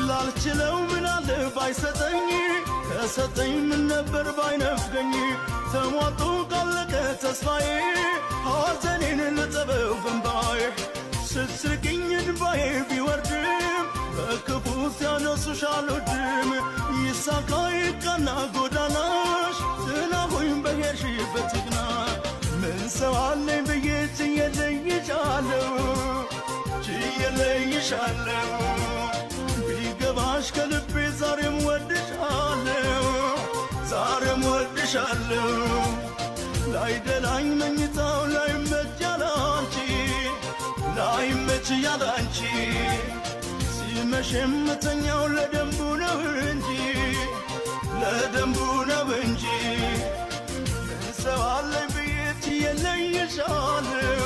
ላልችለው ምናለ ባይሰጠኝ፣ ከሰጠኝ ምን ነበር ባይነፍገኝ። ተሟጦ ካለቀ ተስፋዬ፣ ሐዘኔን ልጠበው በእምባዬ። ስትስቂኝ እንባዬ ቢወርድም፣ በክፉ ሲያነሱሽ አልወድም። ይሳካ ይቃና ጎዳናሽ፣ ጥላሁኝ በሄድሽበት ይቅና። ምን ሰው አለኝ ብዬ ችዬ ለይሻለሁ፣ ችዬ ለይሻለሁ። ቢገባሽ ከልቤ ዛሬም ወድሻለሁ፣ ዛሬም ወድሻለሁ። ላይደላኝ መኝታው ላይመች ያላንቺ፣ ላይመች ያላንቺ። ሲመሽ የምተኛው ለደንቡ ነው እንጂ፣ ለደንቡ ነው እንጂ። ምን ሰው አለኝ ብዬ ችዬ ለይሻለሁ።